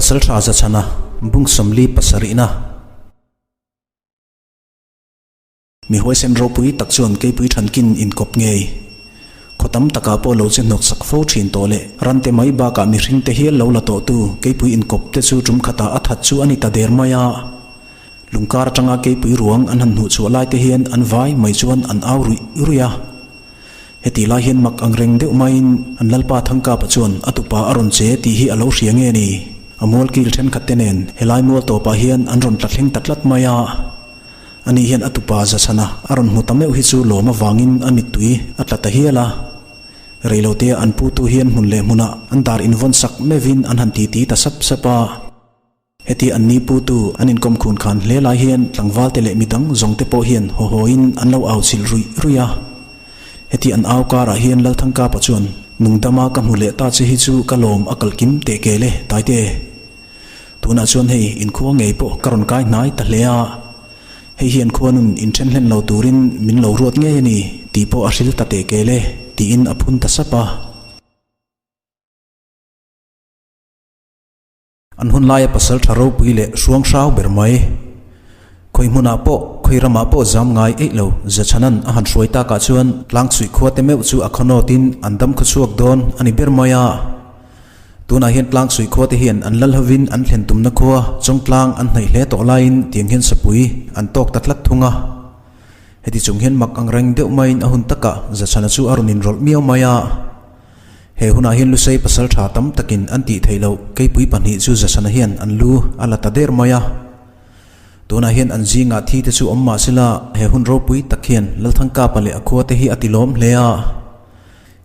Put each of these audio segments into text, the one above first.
Pasaltha Zachhana bung 47na. Mi huaisen ropui tak chuan keipui thankin inkawp ngei. Khaw tam takah pawh lo che hnawk sak fo thin tawh leh rante mai bakah mihringte hial lo la tawhtu keipui inkawp te chu tum khatah a that chu a ni ta der mai a. Lungkar atanga keipui ruang an han hnuh chhuah lai te hian an vai mai chuan an au ruih ruih a. Heti lai hian mak ang reng deuh maiin an Lalpa Thangkapa chuan a tupa a rawn che tih hi a lo hria nge ni? A mual kil thenkhat te nen helai mual tawpah hian an rawn tla thleng ta tlat mai a. Ani hian a tupa Zachhana a rawn hmu ta meuh hi chu lawm avangin a mittui a tla ta hial a. Reilotea an putu hian hmun leh hmunah an dar invawn sak meuhin an han titi ta sap sap a. Heti an ni putu an inkawm khun khan hle lai hian tlangvalte leh midang zawngte pawh hian haw hawin an lo au chilh ruih ruih a. Heti an au karah hian Lalthangkapa chuan, Nungdama ka hmu leh ta che hi chu ka lawm a kalkim teh kel e, Taite. Tunah chuan hei inkhua ngei pawh ka rawn kai hnai ta hle a. Hei hian khuanun inthen hlen lo turin min lo ruat ngei a ni tih pawh a hril ta teh kel e, tiin a phun ta sap a. An hun laia pasal tha ropui leh hruang hrau ber mai. Khawi hmunah pawh, khawi ramah pawh zam ngai eih lo, Zachhanan a han hruai takah chuan tlangchhuih khua te meuh chu a khawnawtin an dam khawchhuak dawn a ni ber mai a. Tunah hian tlangchhuih khua te hian an lal hovin an thlen tumna khua chawngtlang an hnaih hle tawh laiin tiang hian sapui an tawk ta tlat thung a. Heti chung hian mak ang reng deuh maiin a hun takah Zachhana chu a rawn inrawlh miau mai a. He hunah hian Lusei pasal tha tam takin an tih theih loh keipui pahnih chu Zasana hian an lu a la ta der mai a. Tunah hian an zingah thi te chu awm mah sela he hun ropui tak hian Lalthangkapa leh a khua te hi a ti lawm hle a.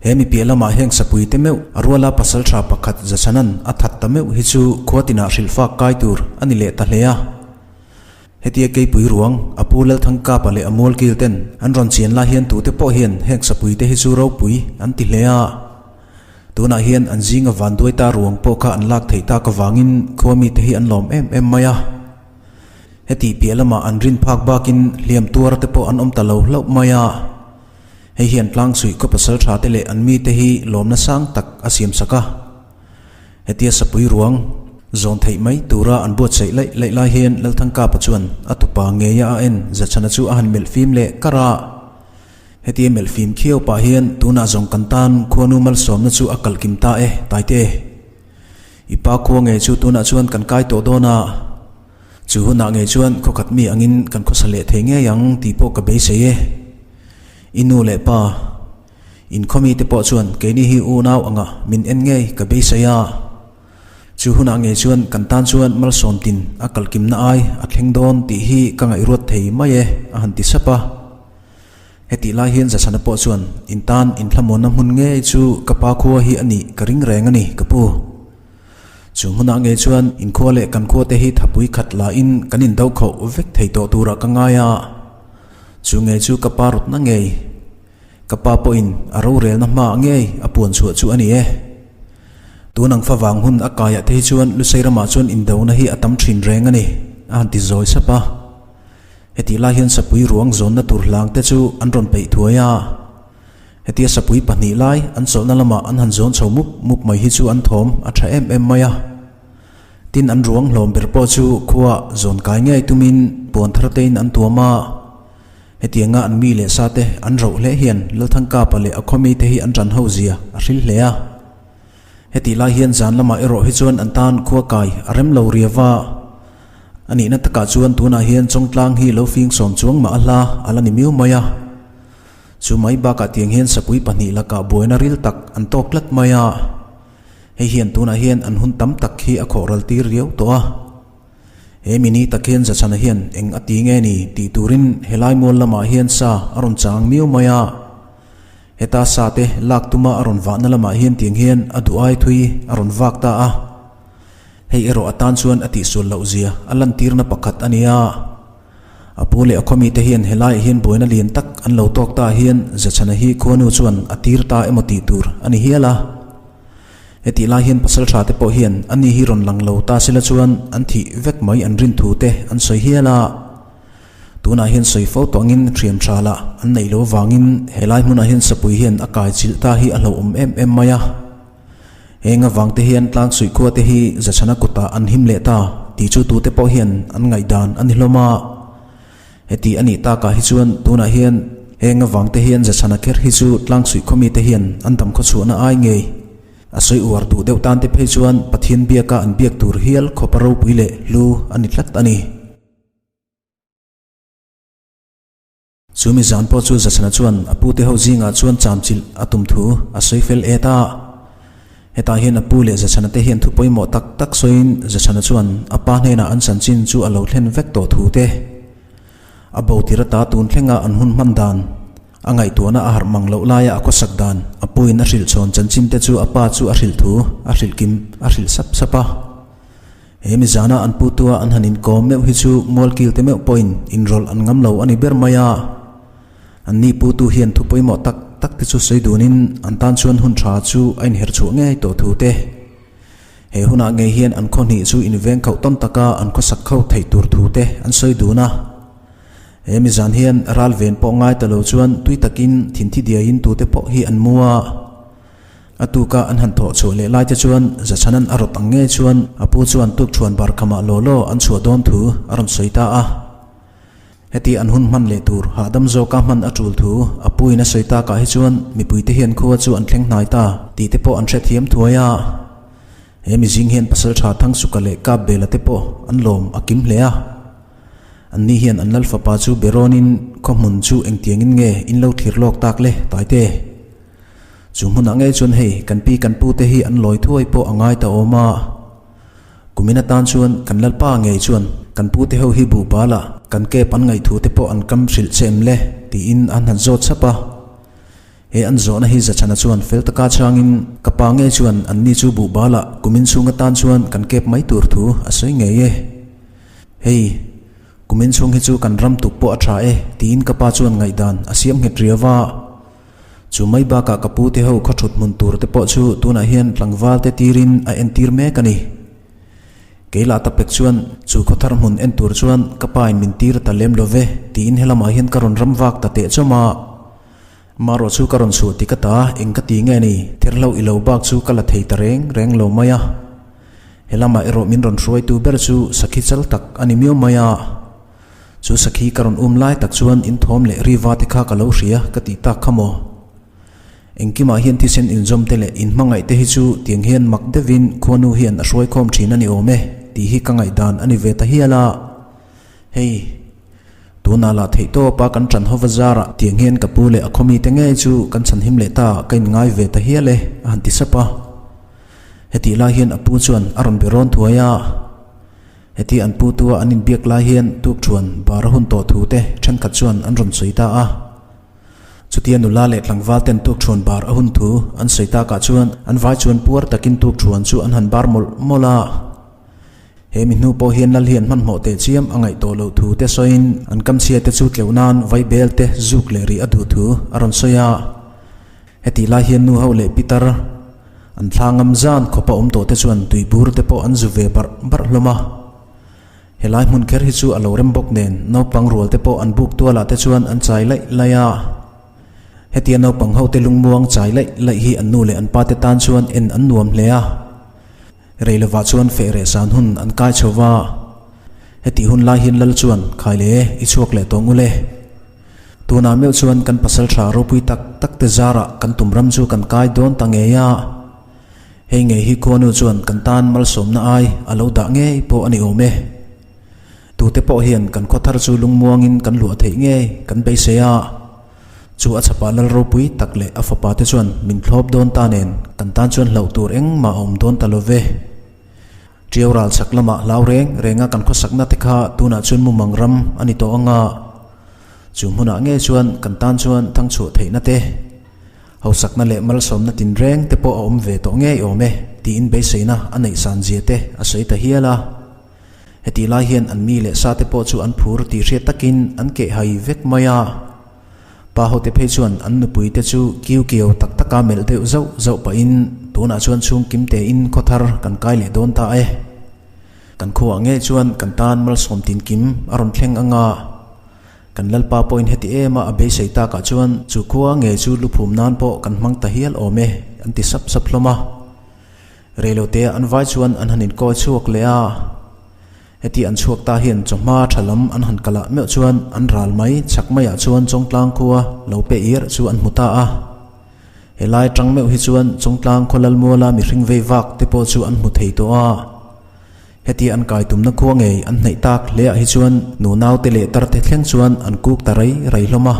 He mi piah lamah heng sapui te meuh a ruala pasal tha pakhat Zasana'n a that ta meuh hi chu khua tinah hrilhfak kai tur a ni leh ta hle a. Hetia keipui ruang, a pu Lalthangkapa leh a mualkil ten an rawn chian lai hian tute pawh hian heng sapui te hi chu ropui an ti hle a. Tunah hian an zinga vanduai ta ruang pawh kha an lak theih tak avangin khua mite hi an lawm em em mai a. Heti piah lamah an rin phak bakin hliam tuar te pawh an awm ta lo hlauh mai a. Hei hian tlangchhuih khaw pasal tha te leh an mite hi lawmna sang tak a siam sak a. Hetia sapui ruang zawn theih mai tura an buatsaih laih laih lai hian Lalthangkapa chuan a tupa ngeia a en Zachhana chu a han melh fim leh kar a. Hetia melh fim khiau pah hian tunah zawng kan tan khuanu malsawmna chu a kalh kim ta e, Taite. I pa khua ngei chu tunah chuan kan kai tawh dawn a. Chu hunah ngei chuan khawkhat mi angin kan khawsa leh thei ngei ang tih pawh ka beisei e. I nu leh pa. Inkhawmi te pawh chuan keini hi unau anga min en ngei ka beisei a. Chu hunah ngei chuan kan tan chuan malsawm tin a kalkimna ai a thleng dawn tih hi ka ngaihruat thei mai e a han ti sap a. Hetih lai hian Zasana pawh chuan in tan inthlamuanna hmun ngei chu ka pa khua hi a nih ka ring reng a ni ka pu. Chu hmunah ngei chuan inkhua leh kan khua te hi thapui khat lahin kan indo khauh vek thei tawh turah ka ngai a. Chu ngei chu ka pa rawtna ngei. Ka pa pawhin a rorelna hmaah ngei a puan chhuah chu a ni e. Tun ang favang hun a kaiah te hi chuan Lusei ramah chuan indona hi a tam thin reng a ni, a han ti zawi sap a. Hetih lai hian sapui ruang zawnna tur hlang te chu an rawn peih thuai a. Hetia sapui pahnih lai an chawlhna lamah an han zawn chho mup mup mai hi chu an thawm a tha em em mai a. Tin an ruang hlawm ber pawh chu khuaah zawn kai ngei tumin puan thar tein an tuam a. Hetianga an mi leh sa te an roh hle hian Lalthangkapa leh a khawmi te hi an ṭan ho zia a hril hle a. Hetih lai hian zan lamah erawh hi chuan an tan khua kai a rem lo riau a. A nihna takah chuan tunah hian Chawngtlang hi lo fing sawm chuang mah a hla a la ni miau mai a. Chu mai bakah tiang hian sapui pahnih lakah buaina ril tak an tawk tlat mai a. Hei hian tunah hian an hun tam tak hi a khawhral tir riau tawh a. He mini tak hian Zachhana hian eng a ti nge ni tih turin helai mual lamah hian sa a rawn chang miau mai a. Heta sa te lak tuma a rawn vahna lamah hian tiang hian a duh ai thui a rawn vak ta a. Hei erawh a tan chuan a tihsual loh zia a lantirna pakhat a ni a. A pu leh a khawmi te hian helaiah hian buaina lian tak an lo tawk ta hian Zachhana hi khuanu chuan a tir ta emaw tih tur a ni hial a. Hetih lai hian pasal tha te pawh hian ani hi rawn lang lo ta sela chuan an thih vek mai an rin thu te an sawi hial a. Tunah hian sawi fo tawh angin thiam tha lah an neih loh avangin helai hmunah hian sapui hian a kai chilh ta hi a hlauhawm em em mai a. Heng avang te hian Tlangsuih khua te hi Zachhana kutah an him leh ta tih chu tute pawh hian an ngaihdan a ni hlawm a. Heti a nih takah hi chuan tunah hian heng avang te hian Zachhana kher hi chu Tlangsuih khaw mite hian an dam khawchhuahna ai ngei a sawi uar duh deuh tan te phei chuan Pathian biaka an biak tur hial khawpa ropui leh hlu a ni tlat a ni. Chu mi zan pawh chu Zachhana chuan a pute ho zingah chuan chamchilh a tum thu a sawi fel et a. Hetah hian a pu leh Zachhana te hian thu pawimawh tak tak sawiin Zachhana chuan a pa hnenah an chanchin chu a lo thlen vek tawh thu te, a bo tir ata tun thlenga an hun hman dan, a ngaihtuahna a harh mang loh laia a khawsak dan, a puin a hrilh chhawn chanchin te chu a pa chu a hrilh thu a hrilh kim a hrilh sap sap a. He mi zana an putua an han inkawm meuh hi chu mualkil te meuh pawhin inrawlh an ngam lo a ni ber mai a. Anni putu hian thu pawimawh tak tak te chu sawi dunin an tan chuan hun tha chu a inher chhuah ngei tawh thu te. He hunah ngei hian an khaw hnih chu inveng khauh tawn taka an khawsak kho theih tur thu te an sawi dun a. He mi zan hian ral ven pawh ngai ta lo chuan tui takin thinthi diaiin tute pawh hi an mu a. A tuka an han thawh chhuah leh lai te chuan Zachhanan a rawt ang ngei chuan a pu chuan tukṭhuan bar khamah law law an chhuah dawn thu a rawn sawi ta a. Heti an hun hman leh tur hahdam zawka hman a tul thu a puin a sawi takah hi chuan mipuite hian khua chu an thleng hnai ta tih te pawh an hrethiam thuai a. He mizing hian Pasalṭha Thangsuka leh Kapbela te pawh an lawm a kim hle a. Anni hian an lal fapa chu berawnin khaw hmun chu engtiangin nge in lo thlir lawk tak le Taite? Chu hmunah ngei chuan hei kan pi kan pute hi an lawi thuai pawh a ngai ta awm a. Kumin atan chuan kan lalpa ngei chuan kan pute ho hi buh bala kan kep an ngaihthu te pawh an kam hrilh che em le tiin an han zawt chap a. He an zawhna hi Zachhana chuan fel taka chhangin ka pa ngei chuan anni chu buh bala kumin chhung atan chuan kan kep mai tur thu a sawi ngei e. Hei. Kumin chhung hi chu kan ram tuk pawh a tha e tiin ka pa chuan ngaihdan a siam nghet riau a. Chu mai bakah ka pu te ho khaw thut hmun tur te pawh chu tunah hian tlangval te tirin a entir mek a ni. Kei lah ta pek chuan chu khaw thar hmun en tur chuan ka pa in min tir ta lem lo ve tiin helamah hian ka rawn ram vak ta teh chawm a. Marawh chu ka rawn chhuah ti ka ta eng ka ti nge ni therhlo i lo bak chu ka la thei ta reng reng lo mai a. Helamah erawh min rawn hruaitu ber chu sakhi chal tak a ni miau mai a. Chu sakhi ka rawn um lai tak chuan in thawm leh riva te kha ka lo hria ka tih tak kha maw? Engkimah hian thisen inzawm te leh in hmangaih te hi chu tiang hian mak deuhin khuanu hian a hruaikhawm thin a ni awm e tih hi ka ngaihdan a ni ve ta hial a. Hei, tunah lah theih tawpa kan ṭan hova zarah tiang hian ka pu leh a khawmi te ngei chu kan chhanhim leh ta ka inngai ve ta hial e a han ti sap a. Hetih lai hian a pu chuan a rawn be rawn thuai a. Heti an pu tua an inbiak lai hian tukṭhuan bar a hun tawh thu te ṭhenkhat chuan an rawn sawi ta a. Chutia nula leh tlangval ten tukṭhuan bar a hun thu an sawi takah chuan an vai chuan puar takin tukṭhuan chu an han bar mawlh mawlh a. He mi hnu pawh hian lal hian hmanhmawh teh chiam a ngaih tawh loh thu te sawiin an kamchhia te chu tleuh nan vaibel te zuk leh rih a duh thu a rawn sawi a. Hetih lai hian nu ho leh pitar An thla ngam zan khawpa awm tawh te chuan tui bur te pawh an zu ve barh barh hlawm a. Helai hmun kher hi chu a lo rem bawk nen naupang rual te pawh an buk tualah te chuan an chai laih laih a. Hetia naupang ho te lungmuang chai laih laih hi an nu leh an pa te tan chuan en an nuam hle a. Rei lovah chuan feh reh san hun an kai chho va. Hetih hun lai hian lal chuan khai le i chhuak leh tawng ule. Tunah meuh chuan kan pasal tha ropui tak tak te zarah kan tum ram chu kan kai dawn ta ngei a. Hei ngei hi khuanu chuan kan tan malsawmna ai a lo dah ngei pawh a ni awm e. Tute pawh hian kan khaw thar chu lungmuangin kan luah theih ngei kan beisei a. Chu a chhapah lal ropui tak leh a fapa te chuan min thlawp dawn ta nen kan tan chuan hlauh tur engmah a awm dawn ta lo ve. Ṭiau ral chhak lamah hlau reng renga kan khawsakna te kha tunah chuan mumang ram a ni tawh ang a. Chu hmunah ngei chuan kan tan chuan thangchhuah theihna te, hausakna leh malsawmna tinreng te pawh a awm ve tawh ngei awm e tiin beiseina a neih san zia te a sawi ta hial a. Hetih lai hian an mi leh sa te pawh chu an phur tih hriat takin an keh hai vek mai a. Pa hote phei chuan an nupui te chu kiu kiau tak taka melh deuh zauh zauh pahin tunah chuan chhung kim tein khaw thar kan kai leh dawn ta e. Kan khuaah ngei chuan kan tan malsawm tinkim a rawn thleng ang a. Kan Lalpa pawhin heti em a a beisei takah chuan chu khua ngei chu luphum nan pawh kan hmang ta hial awm e an ti sap sap hlawm a. Reilote an vai chuan an han inkawi chhuak leh a. Heti an chhuak ta hian chawhma tha lam an han kalah meuh chuan an ral mai chhak maiah chuan Chawngtlang khua lo pe ir chu an hmu ta a. Helai tang meuh hi chuan Chawngtlang khaw Lalmuala mihring vei vak te pawh chu an hmu thei tawh a. Heti an kai tumna khua ngei an hnaih tak hleah hi chuan nunau te leh tar te thleng chuan an kuk ta rei rei hlawm a.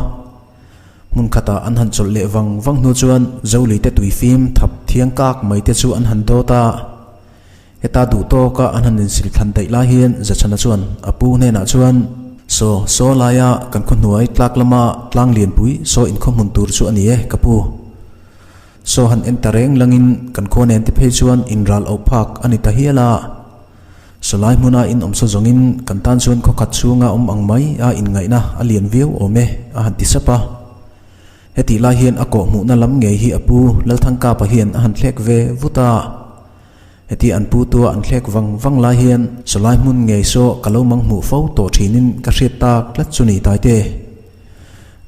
Hmun khatah an han chawlh leh vang vang hnu chuan Zolite tui fim thap thiang kak mai te chu an han dawt a. Heta duh tawka an han insil thlan daih lai hian Zachhana chuan a pu hnenah chuan, Saw, saw laia kan khaw hnuai tlak lama tlang lianpui saw inkhaw hmun tur chu a ni e, ka pu. Saw han en ta reng langin kan khaw nen te phei chuan inral auh phak a ni ta hial a. Sawlai hmuna in awm saw zawngin kan tan chuan khaw khat chhunga awm ang mai a inngaihna a lian viau awm e, a han ti sap a. Hetih lai hian a kawh hmuhna lam ngei hi a pu Lalthangkapa hian a han thlek ve vut a. Heti an pu tua an thlek vang vang lai hian sawlai hmun ngei saw ka lo mang hmuh fo tawh thinin ka hriat tak tlat chu ni Taite.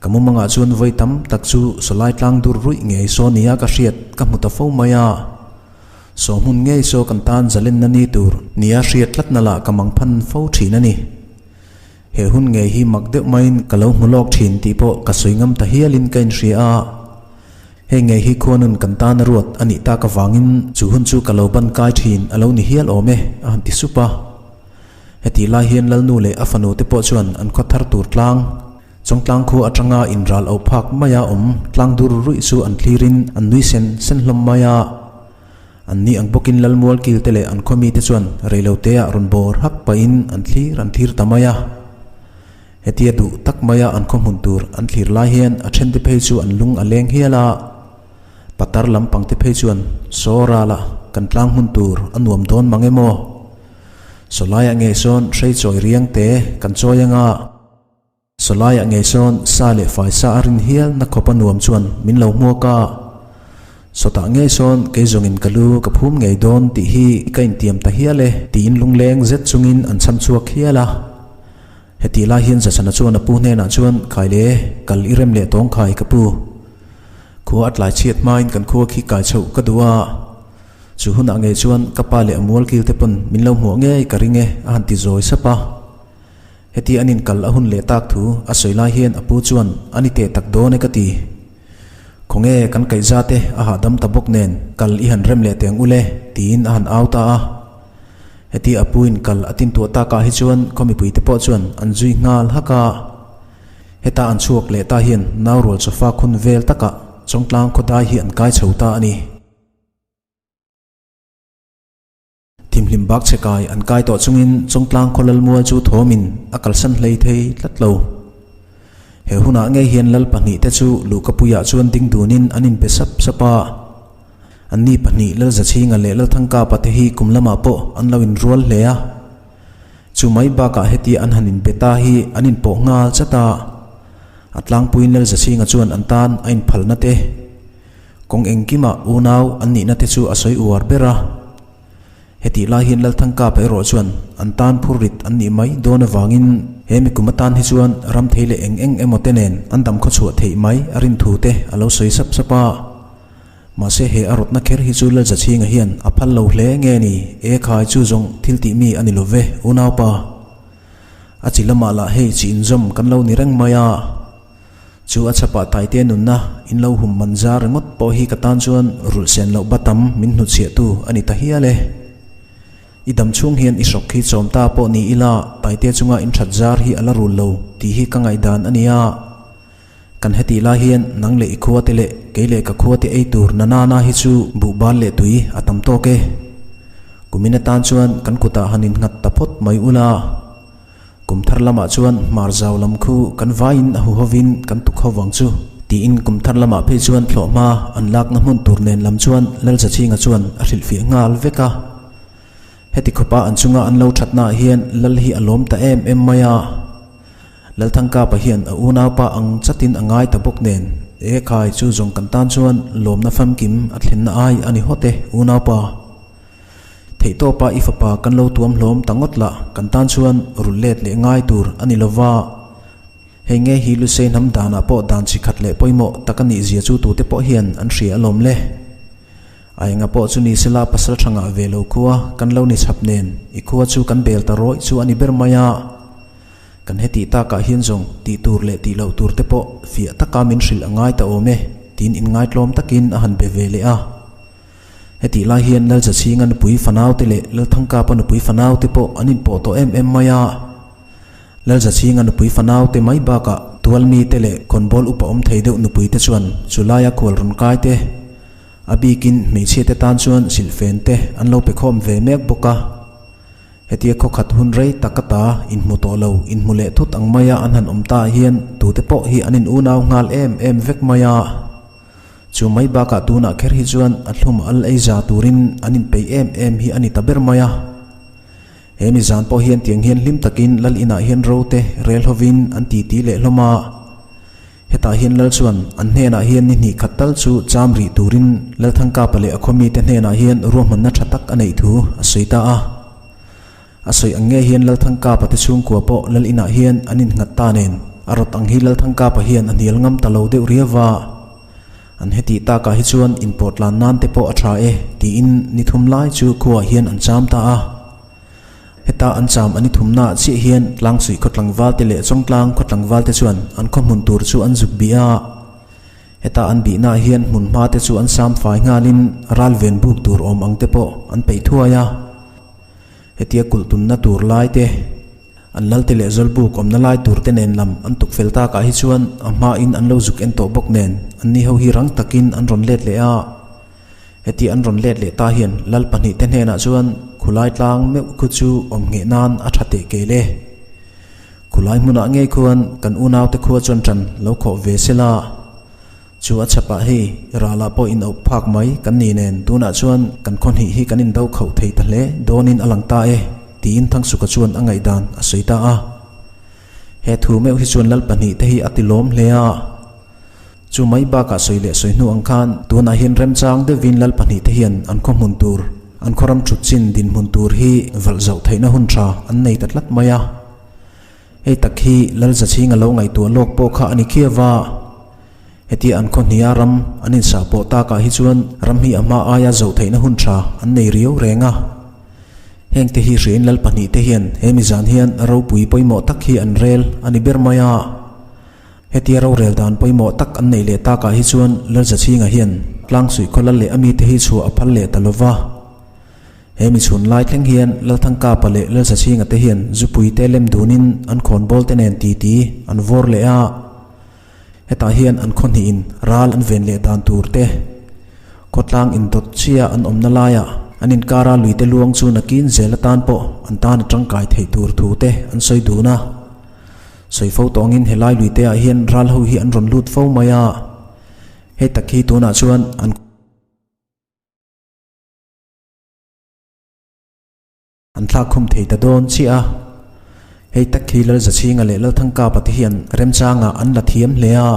Ka mumangah chuan vawi tam tak chu sawlai tlang dur ruih ngei saw nia ka hriat ka hmu ta fo mai a. Saw hmun ngei saw kan tan zalenna ni tur nia hriat tlatna lah ka mang phan fo thin a ni. He hun ngei hi mak deuh maiin ka lo hmu lawk thin tih pawh ka sawi ngam ta hialin ka inhria a. Hei ngei hi khuanun kan tan a ruat a nih tak avangin chu hun chu ka lo ban kai thin a lo ni hial awm e, a han ti sup a. Hetih lai hian Lalnu leh a fanu te pawh chuan an khaw thar tur tlang, Chawngtlang khua atanga inral auh phak maia awm tlang dur ruih chu an thlirin an nui sen sen hlawm mai a. An ni ang bawkin Lalmual kil te leh an khaw mite chuan reiloteah rawn bawr hak pahin an thlir an thlir ta mai a. Hetia duh tak maia an khaw hmun tur an thlir lai hian a thente phei chu an lung a leng hial a. Patar lampang te phei chuan saw rala kan tlang hmun tur a nuam dawn mang emaw? Sawlaiah ngei sawn hrei chawi riang te kan chawi anga. Sawlaiah ngei sawn sa leh faisa a rin hial na khawp a nuam chuan min lo hmuak a. Sawtah ngei sawn kei zawngin ka lu ka phum ngei dawn tih hi ka intiam ta hial e tiin lungleng zet chungin an chham chhuak hial a. Hetih lai hian Zasana chuan a pu hnenah chuan, Khai le, kal i rem leh tawng khai ka pu. Khua a tlai chhiat hmain kan khua khi kai chhoh ka duh a. Chu hunah ngei chuan ka pa leh a mual kil te pawn min lo hmuah ngei ka ring e, a han ti zawi sap a. Heti an inkal a hun leh tak thu a sawi lai hian a pu chuan, A ni teh tak dawn e ka ti. Khawnge kan kaihza te a hahdam ta bawk nen kal i han rem leh teh ang u le, tiin a han au ta a. Heti a puin kal a tintuah takah hi chuan khaw mipuite pawh chuan an zui nghal hak a. Heta an chhuak leh ta hian naurual chawfa khun vel takah Chawngtlang khawdai hi an kai chho ta a ni. Thimhlim bak chhe kai an kai tawh chungin Chawngtlang khaw Lalmual chu thawmin a kalsan hlei thei tlat lo. He hunah ngei hian Lal pahnihte chu luhkapuiah chuan ding dunin an inpe sap sap a. Anni pahnih Lalzachhinga leh Lalthangkapa te hi kum lamah pawh an lo inrual hle a. Chu mai bakah hetia an han inbe ta hi an inpawh nghal chat a. A tlangpuiin Lalzachhinga chuan an tan a inphalna te, kawng engkimah unau an nihna te chu a sawi uar ber a. Hetih lai hian Lalthangkapa erawh chuan an tan phurrit an nih mai dawn avangin he mikum atan hi chuan ram thei leh eng eng emaw te nen an dam khawchhuah theih mai a rin thu te a lo sawi sap sap a. Mahse he a rawtna kher hi chu Lalzachhinga hian a phal lo hle nge ni? E khai chu zawng thil tih mi a ni lo ve, unaupa. A chi lamah lah hei chi inzawm kan lo ni reng mai a. Chu a chhapah Taite nunna in lo hum man zar ringawt pawh hi ka tan chuan rulh sen loh ba tam min hnutchhiahtu a ni ta hial e. I dam chhung hian i hrawk hi chawm ta pawh ni ila Taite chunga in that zar hi a la rul lo tih hi ka ngaihdan a nia. Kan hetih lai hian nang leh i khua te leh kei leh ka khua te ei tur na nana hi chu buhbal leh tui a tam tawk e. Kumin atan chuan kan kutah han innghat ta phawt mai ula. Kum thar lamah chuan hmar zau lam khu kan vaiin a huhovin kan tuk ho vang chu tiin kum thar lamah phei chuan thlawhhma an lakna hmun tur nen lam chuan Lalzachhinga chuan a hrilhfiah nghal vek a. Heti khawpa an chunga an lo thatnaah hian Lal hi a lawm ta em em mai a. Lalthangkapa hian a unaupa ang chatin a ngai ta bawk nen, E khai, chu zawng kan tan chuan lawmna famkim a thlenna ai a ni hawt e, unaupa. Theihtawpa i fapa kan lo tuam hlawm ta ngawt lah, kan tan chuan rulh let leh ngai tur a ni lova. Hei nge hi Lusei hnam danah pawh dan chi khat leh pawimawh tak a nih zia chu tute pawh hian an hria alawm le. A enga pawh chu ni sela pasal tha ngah ve lo khua kan lo ni chhap nen i khua chu kan bel ta rawih chu a ni ber mai a. Kan hetih takah hian zawng tih tur leh tih loh tur te pawh fiah taka min hrilh a ngai ta awm e tiin inngaitlawm takin a han be ve leh a. Hetih lai hian Lalzachhinga nupui fanaute leh Lalthangkapa nupui fanaute pawh an inpawh tawh em em mai a. Lalzachhinga nupui fanaute mai bakah tualmite leh khawnbawl upa awm thei deuh nupuite chuan chu laia khual rawn kai te, a bikin hmeichhiate tan chuan silhfen te an lo pe khawm ve mek bawk a. Hetia khawkhat hun rei tak a ta inhmu tawh lo, inhmu leh thut ang maia an han awm ta hian tute pawh hi an in unau nghal em em vek mai a. Chu mai bakah tunah kher hi chuan a thlum al ei za turin an inpeih em em hi a ni ta ber mai a. He mi zan pawh hian tiang hian hlim takin lal inah hian ro te rel hovin an titi leh hlawm a. Hetah hian lal chuan an hnenah hian ni hnih khat tal chu cham rih turin Lalthangkapa leh a khawmite hnenah hian ruahmanna tha tak a neih thu a sawi ta a. A sawi ang nge hian Lalthangkapa te chhungkua pawh lal inah hian an innghat ta nen a rawt ang hi Lalthangkapa hian a hnial ngam ta lo deuh riau va. An hetih takah hi chuan inpawh tlan nan te pawh a tha e tiin ni thum lai chu khuaah hian an cham ta a. Heta an cham an i thumnaah chiah hian Tlangsuih khaw tlangval te leh Chawngtlang khaw tlangval te chuan an khaw hmun tur chu an zuk bih a. Heta an bihnaah hian hmun hma te chu an sam fai nghalin ral ven buk tur awm ang te pawh an peih thuai a. Hetia kulh tunna tur lai te, an lalte leh zawlbuk awmna lai tur te nen lam an tuk fel takah hi chuan a hmain an lo zuk en tawh bawk nen anni ho hi rang takin an rawn let leh a. Hetia an rawn let leh ta hian lal pahnihte hnenah chuan khulai tlang meuh khu chu awm ngheh nan a tha teh kel e. Khulai hmunah ngei khuan kan unaute khua chuan ṭan lo khawh ve sela. Chu a chhapah hei ralah pawh in auh phak mai kan ni nen tunah chuan kan khaw hnih hi kan indo khauh thei ta hle dawnin a lang ta e tiin Thangsuka chuan a ngaihdan a sawi ta a. He thu meuh hi chuan lal pahnihte hi a ti lawm hle a. Chu mai bakah sawi leh sawi hnu ang khan tunah hian remchang deuhvin lal pahnihte hian an khaw hmun tur, an khaw ram thut chin dinhmun tur hi valh zauh theihna hun tha an nei ta tlat mai a. Hei tak hi Lalzachhinga lo ngaihtuah lawk pawh kha a ni khiau va. Hetia an khaw hnia ram an insah pawh takah hi chuan ram hi a hma aia zoh theihna hun tha an nei riau reng a. Hengte hi hriain lal pahnihte hian he mizan hian ropui pawimawh tak hi an rel a ni ber mai a. Hetia rorel dan pawimawh tak an neih leh takah hi chuan Lalzachhinga hian Tlangsuih khaw lal leh a mite hi chhuah a phal leh ta lo va. He mi chhun lai thleng hian Lalthangkapa leh Lalsachhinga te hian zupui te lem dunin an khawnbawl te nen titi an vawr leh a. Hetah hian an khaw hnihin ral an ven leh dan tur te, khawtlang indawt chiah an awmna laiah an inkara luite luang chu nakin zel atan pawh an tan a tangkai theih tur thu te an sawi dun a. Sawi fo tawngin helai luite ah hian ral ho hi an rawn lut fo mai a. Hei tak hi tunah chuan an. An thlak khum thei ta dawn chiah a. Hei tak hi Lalzachhinga leh Lalthangkapa te hian remchangah an la thiam hle a.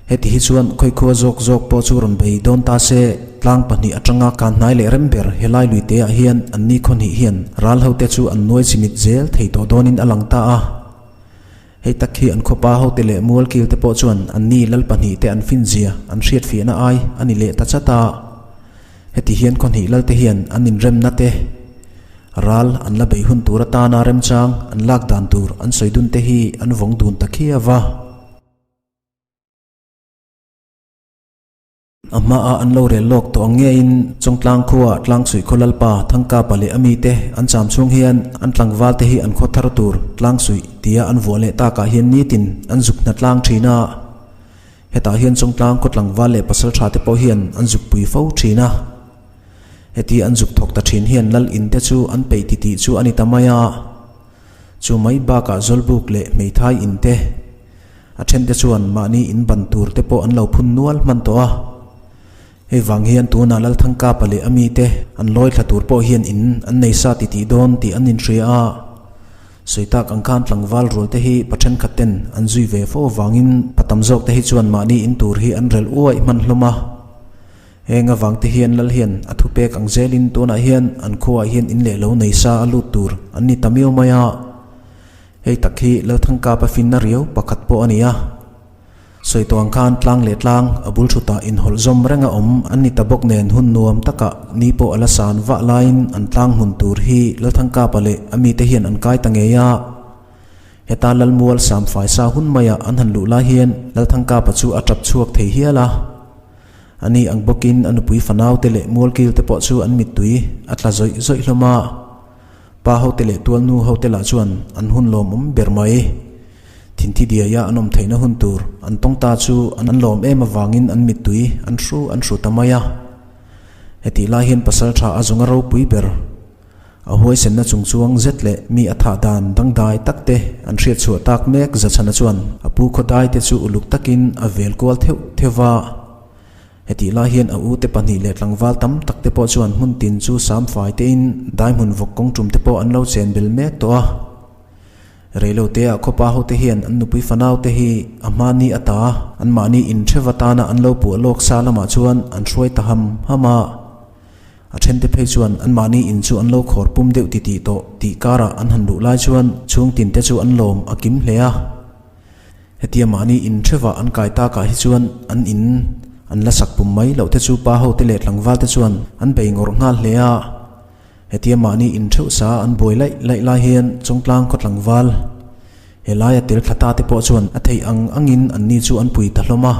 Heti hi chuan khawikhua zawk zawk pawh chu rawn bei dawn ta se, tlang pahnih atanga kan hnai leh rem ber helai lui teah hian anni khawhnih hian ral hote chu an nuai chimit zel thei tawh dawnin a lang ta a. Hei tak hi an khawpa hote leh mualkil te pawh chuan anni lal pahnih te an fin zia an hriatfiahna ai a ni leh ta chat a. Heti hian khawhnih lal te hian an inremna te, ral an la bei hun tur atana remchang an lak dan tur an sawi dun te hi an vawng dun ta khiau a. A hmaah an lo rel lawk tawh ang ngeiin Chawngtlang khuaah Tlangsuih khaw Lalpa Thangkapa leh a mite an cham chhung hian an tlangval te hi an khaw thar tur Tlangsuih tia an vuah leh takah hian nitin an zuk hna tlang thin a. Hetah hian Chawngtlang khaw tlangval leh pasal tha te pawh hian an zuk pui fo thin a. Heti an zuk thawk ta thin hian Lal in te chu an peih titih chu a ni ta mai a. Chu mai bakah Zawlbuk leh hmeithai in te A thente chuan mahni in ban tur te pawh an lo phun nual hman tawh a. Hei vang hian tunah Lalthangkapa leh a mite an lawi thla tur pawh hian in an nei sa ti tih dawn tih an inhria a. Sawi tak ang khan tlangval rual te hi pa thenkhat ten an zui ve fo avangin pa tam zawk te hi chuan mahni in tur hi an rel uaih hman hlawm a. Heng avang te hian Lal hian a thupek ang zelin tunah hian an khuaah hian in leh lo nei sa a lut tur an ni ta miau mai a. Hei tak hi Lalthangkapa finna riau pakhat pawh a ni a. Sawi tawh ang khan tlang leh tlang a bul thutah inhawlh zawm renga awm an ni ta bawk nen hun nuam takah ni pawh a la san vah laiin an tlang hmun tur hi Lalthangkapa leh a mite hian an kai ta ngei a. Heta Lalmual Samfai sa hun maia an han luh lai hian Lalthangkapa chu a tap chhuak thei hial a. Ani ang bawkin a nupui fanaute leh mualkil te pawh chu an mittui a tla zawih zawih hlawm a. Pa hote leh tualnu hote lah chuan an hun lawmawm ber mai. Thinthi diaia an awm theihna hun tur an tawng ta chu an lawm em avangin an mittui an hru an hru ta mai a. Hetih lai hian pasal tha a zawnga ropui ber a huaisenna chung chuang zet leh mi a thah dan dangdai tak te an hriat chhuah tak mek Zachhana chuan a pu khawdai te chu uluk takin a vel kual theuh theuh va. Hetih lai hian a ute pahnih leh tlangval tam tak te pawh chuan hmun tin chu samfai tein daihmun vawk kawng tum te pawh an lo chen bel mek tawh a. Reilote ah khawpa hote hian an nupui fanau te hi a hmani ata anmahni intheva tana an lo puah lawk sa lamah chuan an hruai ta ham ham a. A thente phei chuan anmahni in chu an lo khawr pum deuh titih tawh tih karah an han luh lai chuan chhungtin te chu an lawm a kim hle a. Hetia mahni in theva an kai takah hi chuan an in an la sak pum mai loh te chu pa hote leh tlangval te chuan an bei ngawrh nghal hle a. Hetia mahni in theuh sa an buai laih laih lai hian Chawngtlang khaw tlangval he laia tel thla ta te pawh chuan a theih ang angin anni chu an pui ta hlawm a.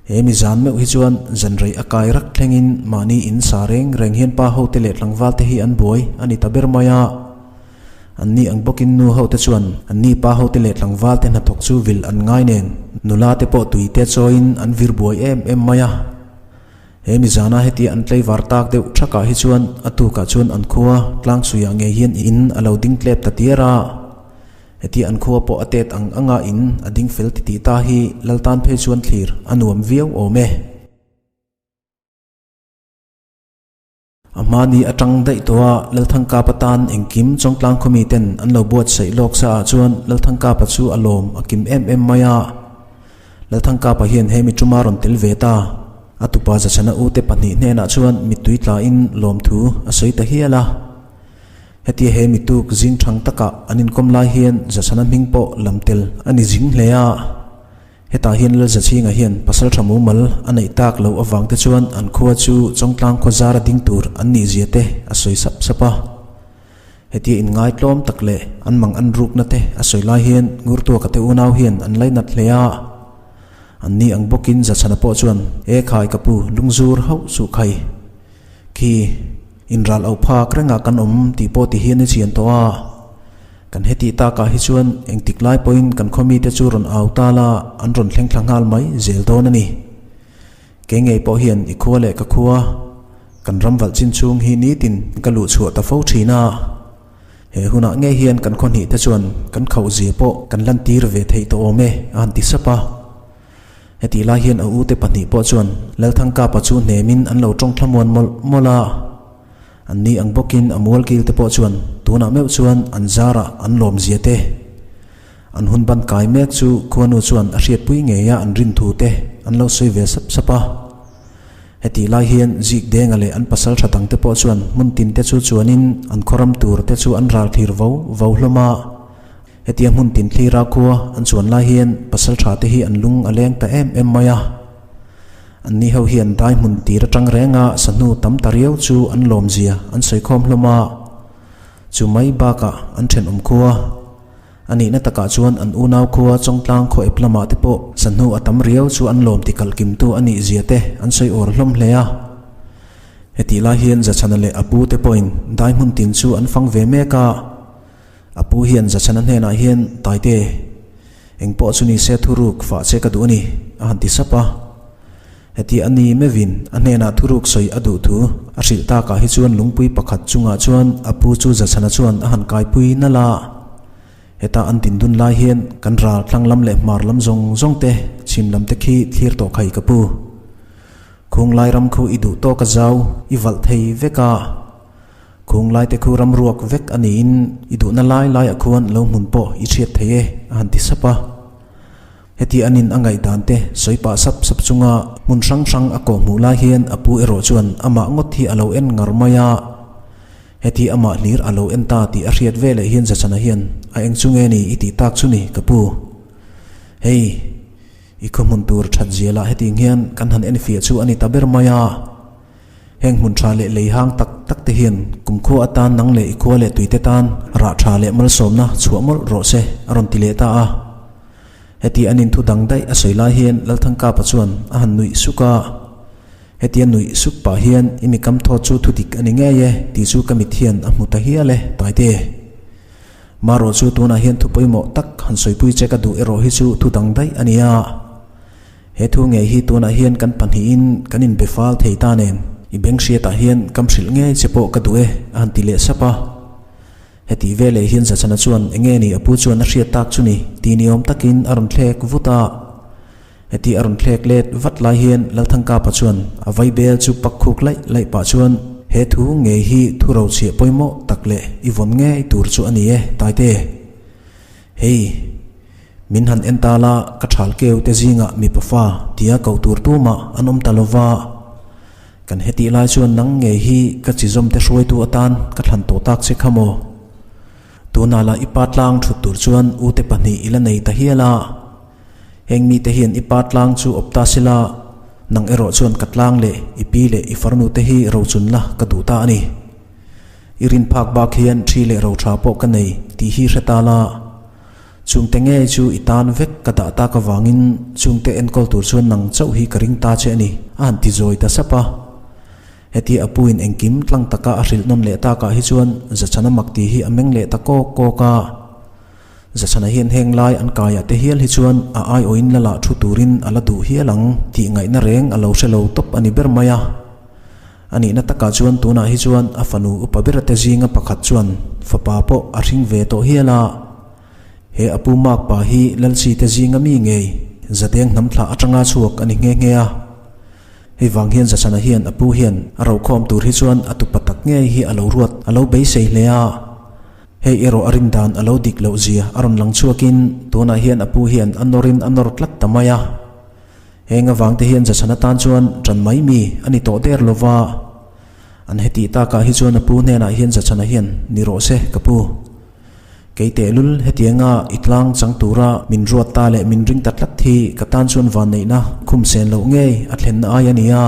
He mi zan meuh hi chuan zan rei a kai rak thlengin mahni in sa reng reng hian pa hote leh tlangval te hi an buai a ni ta ber mai a. Anni ang bawkin nu hote chuan anni pa hote leh tlangval te hnathawk chu vil an ngai nen nula te pawh tui te chawiin an vir buai em em mai a. He mi zana hetia an tleivar tak deuh thakah hi chuan a tukah chuan an khua tlangsuiah ngei hian in a lo ding tlep ta tiar a. Hetia an khua pawh a tet ang anga in a ding fel titih ta hi Laltan phei chuan thlir a nuam viau awm e. A hmani atang daih tawh a, Lalthangkapa tan engkim Chawngtlang khawmi ten an lo buatsaih lawk sa ah chuan Lalthangkapa chu a lawm a kim em em mai a. Lalthangkapa hian he mi tuma rawn tel ve ta. A tupa Zachhana ute pahnih hnenah chuan mittui tlain lawmthu a sawi ta hial a. Hetia he mi tuk zing thang takah an inkawm lai hian Zachhana hming pawh lam tel a ni zing hle a. Hetah hian Lalzachhinga hian pasal tha mumal a neih tak loh avang te chuan an khua chu Chawngtlang khaw zara ding tur an nih zia te a sawi sap sap a. Hetia inngaitlawm tak leh an mang an rukna te a sawi lai hian Ngurtuaka te unau hian an lainat hle a. An ni ang bawkin Zachhana pawh chuan, E khai ka pu, lungzur hauh suh khai. Khi, inral auh phak rengah kan awm tih pawh ti hian i chian tawh a. Kan hetih takah hi chuan engtik lai pawhin kan khaw mite chu rawn au ta la, an rawn thleng thla nghal mai zel dawn a ni. Kei ngei pawh hian i khua leh ka khua, kan ram valh chin chhung hi nitin ka luh chhuah ta fo thin a. He hunah ngei hian kan khaw hnih te chuan kan khauh zia pawh kan lantir ve theih tawh awm e, a han ti sap a. Hetih lai hian a ute pahnih pawh chuan Lalthangkapa chu hnemin an lo tawng thlamuan mawlh mawlh a. An ni ang bawkin a mualkil te pawh chuan tunah meuh chuan an zarah an lawm zia te, an hun ban kai mek chu khuanu chuan a hriatpui ngeia an rin thu te an lo sawi ve sap sap a. Hetih lai hian Zik Denga leh an pasal tha dang te pawh chuan hmun tin te chu chuanin an khawram tur te chu an ral thlir vo vo hlawm a. Hetia hmun tin thlira khua an chuan lai hian pasal tha te hi an lung a leng ta em em mai a. An ni ho hian dai hmun tir atang renga sahnu tam ta riau chu an lawm zia an sawi khawm hlawm a. Chu mai bakah an thenawm khua a nihna takah chuan an unau khua Chawngtlang khaw ep lamah te pawh sahnu a tam riau chu an lawm ti kalh kimtu a nih zia te an sawi awr hlawm hle a. Hetih lai hian Zachhana leh a pu te pawhin dai hmun tin chu an fang ve mek a. A pu hian Zachhana hnenah hian, Taite, eng pawh chu ni se thuruk fah che ka duh a ni, a han ti sap a. Heti a ni meuhin a hnenah thuruk sawi a duh thu a hrilh takah hi chuan lungpui pakhat chungah chuan a pu chu Zachhana chuan a han kaipui nalh a. Heta an din dun lai hian kan ral thlang lam leh hmar lam zawng zawng te chhim lam te khi thlir tawh khai ka pu. Khung lai ram khu i duh tawk a zau i valh thei vek a. Khung lai te khu ram ruak vek a niin i duhna lai laiah khuan lo hmun pawh i hriat thei e, a han ti sap a. Heti anin a ngaihdan te sawi pah sap sap chunga hmun hrang hrang a kawh hmuh lai hian a pu erawh chuan amah ngawt hi a lo en ngar mai a. Heti amah hlir a lo en ta tih a hriat veleh hian Zachana hian, A eng chu nge ni i tih tak chu ni ka pu? Hei! I khaw hmun tur that zia lah hetiang hian kan han enfiah chu a ni ta ber mai a. Heng hmun tha leh lei hang tak tak te hian kumkhua atan nang leh i khua leh tuite tan rah tha leh malsawmna chhuah mawlh rawh se a rawn ti leh ta a. Heti an inthu dang daih a sawi lai hian Lalthangkapa chuan a han nuih suk a. Hetia nuih suk pah hian i mi kam thawt chu thu dik a ni ngei e tih chu ka mit hian a hmu ta hial e Taite. Marawh chu tunah hian thu pawimawh tak han sawipui che ka duh erawh hi chu thu dang daih a nia. He thu ngei hi tunah hian kan pahnihin kan inbe fal thei ta nen i beng hriatah hian kam hrilh ngei che pawh ka duh e a han ti leh sap a. Heti veleh hian Zachana chuan enge ni a pu chuan a hriat tak chu ni ti ni awm takin a rawn thlek vut a. Heti a rawn thlek let vat lai hian Lalthangkapa chuan a vaibel chu pak khuk laih laih pah chuan he thu ngei hi thu rochhiah pawimawh tak leh i vawn ngei tur chu a ni e Taite. Hei, min han en ta la, ka thal keu te zingah mipa fa tia koh tur tumah an awm ta lo va. Kan hetih lai chuan nang ngei hi ka chizawm te hruaitu atan ka thlan tawh tak che kha maw? Tunah lah i pa tlang thut tur chuan ute pahnih i la nei ta hial a. Heng mite hian i pa tlang chu awp ta sela, nang erawh chuan ka tlang leh i pi leh i farnu te hi rochun la ka duh ta a ni. I rin phak bak hian thi leh ro tha pawh ka nei tih hi hre ta la. Chungte ngei chu i tan vek ka dah tak avangin chungte enkawl tur chuan nang chauh hi ka ring ta che a ni, a han ti zawi ta sap a. Hetia a puin engkim tlang taka a hrilh nawn leh takah hi chuan Zachana mak tih hi a meng leh ta kawk kawk a. Zachana hian heng lai an kaiah te hial hi chuan a aiawhin la lah thu turin a la duh hial ang tih ngaihna reng a lo hre lo tawp a ni ber mai a. A nihna takah chuan tunah hi chuan a fanu upa bera te zinga pakhat chuan fapa pawh a hring ve tawh hial a. He a pu mak pa hi Lalchi te zinga mi ngei Zadeng hnam thlah atanga chhuak a ni nghe nghe a. Hei vang hian Zachana hian a pu hian a rokhawm tur hi chuan a tupa tak ngei hi a lo ruat a lo beisei hle a. Hei erawh a rin dan a lo dik loh zia a rawn lang chhuakin tunah hian a pu hian a nawrin a nawr tlat ta mai a. Heng avang te hian Zachhan atan chuan ṭan mai mi a ni tawh der lova. An hetih takah hi chuan a pu hnenah hian Zachhana hian ni rawh se ka pu. Kei tehlul hetianga i tlang chang tura min ruat ta leh min ring ta tlat hi ka tan chuan vanneihna khum sen loh ngei a thlenna ai a ni a.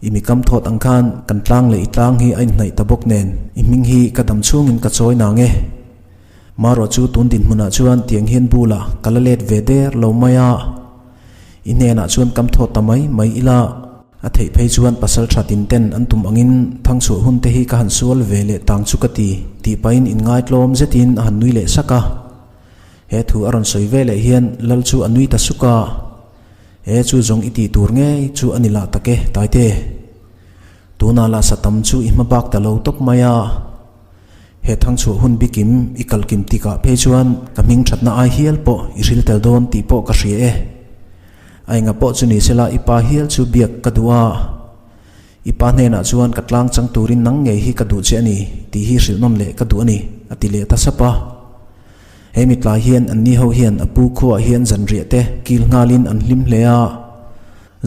I mi kam thawt ang khan kan tlang leh i tlang hi a inhnaih ta bawk nen i hming hi ka dam chhungin ka chawi nang e. Marawh chu tun dinhmunah chuan tiang hian bulah ka la let ve der lo mai a, i hnenah chuan kam thawt ta mai mai ila, a theih phei chuan pasal tha tin ten an tum angin thangchhuah hun te hi ka han sual ve leh tang chu ka ti, tih pahin inngaitlawm zetin a han nui leh sak a. He thu a rawn sawi ve leh hian Lal chu a nui ta suk a, He chu zawng i tih tur ngei chu a ni lah tak e, Taite. Tunah lah satam chu i hma bak ta lo tawp mai a. He thangchhuah hun bikim i kalkim tikah phei chuan ka hming thatna ai hial pawh i hril tel dawn tih pawh ka hria e. A enga pawh chu ni sela i pa hial chu biak ka duh a. I pa hnenah chuan ka tlang chang turin nang ngei hi ka duh che a ni tih hi hrilh nawn leh ka duh a ni, a ti leh ta sap a. He mitlai hian anni ho hian a pu khuaah hian zanriah te kil nghalin an hlim hle a.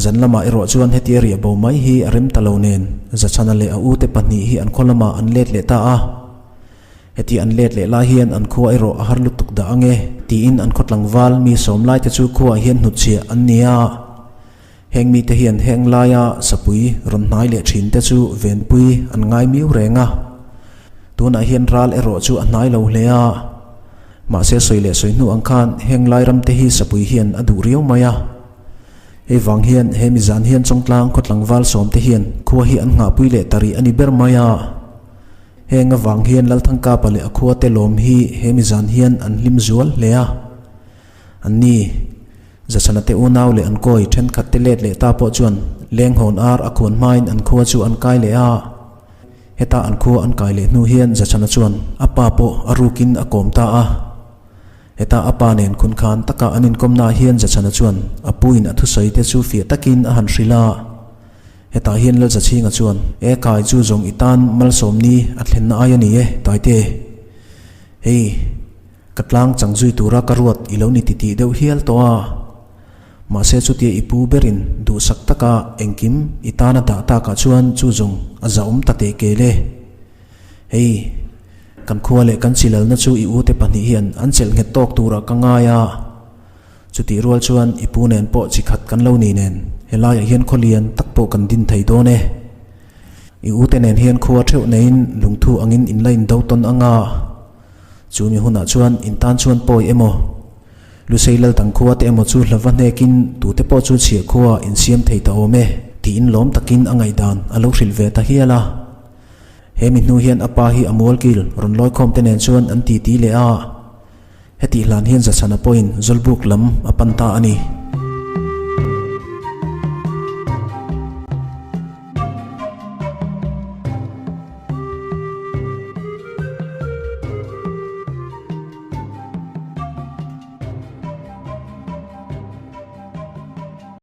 Zan lamah erawh chuan hetia riah bo mai hi a rem ta lo nen Zachhana leh a ute pahnih hi an khaw lamah an let leh ta a. Heti an let leh lai hian an khua erawh a har lutuk dah ange tiin an khaw tlangval mi sawm laite chu khuaah hian hnutchhiah an ni a. Heng mite hian heng laia sapui rawn hnai leh thin te chu venpui an ngai miu reng a. Tunah hian ral erawh chu a hnai lo hle a. Mahse sawi leh sawi hnu ang khan heng lai ram te hi sapui hian a duh riau mai a. Hei vang hian he mizan hian Chawngtlang khaw tlangval sawm te hian khua hi an nghahpui leh ta rih a ni ber mai a. Heng avang hian Lalthangkapa leh a khua te lawm hi he mizan hian an hlim zual hle a. An ni, Zachana te unau leh an kawi thenkhat te let leh ta pawh chuan lenghawn ar a khuan hmain an khua chu an kai leh a. Heta an khua an kai leh hnu hian Zachana chuan a pa pawh a rukin a kawm ta a. Heta a pa nen khunkhan taka an inkawmnaah hian Zachana chuan a puin a thusawi te chu fiah takin a han hrilh a. Hetah hian Lalzachhinga chuan, E kai chu zawng i tan malsawmni a thlenna ai a ni e, Taite. Hei, ka tlang chang zui tura ka ruat i lo ni titih deuh hial tawh a. Mahse chutia i pu berin duhsak taka engkim i tan a dah takah chuan chu zawng a zahawm ta teh kel e. Hei, kan khua leh kan chilalna chu i ute pahnih hian an chelh nghet tawk turah ka ngai a. Chutih rual chuan i pu nen pawh chi khat kan lo ni nen helaiah hian khaw lian tak pawh kan din thei dawn e. I ute nen hian khua theuh neiin lungthu angin in la indo tawn ang a. Chu mi hunah chuan in tan chuan pawi emaw, Lusei Laldang khua te emaw chu hlava hnekin tute pawh chu chhiah khua in siam thei ta awm e tiin lawm takin a ngaihdan a lo hrilh ve ta hial a. He mi hnu hian a pa hi a mualkil rawn lawikhawm te nen chuan an titi leh a. Hetih hlan hian Zachhana pawhin Zawlbuk lam a pan ta a ni.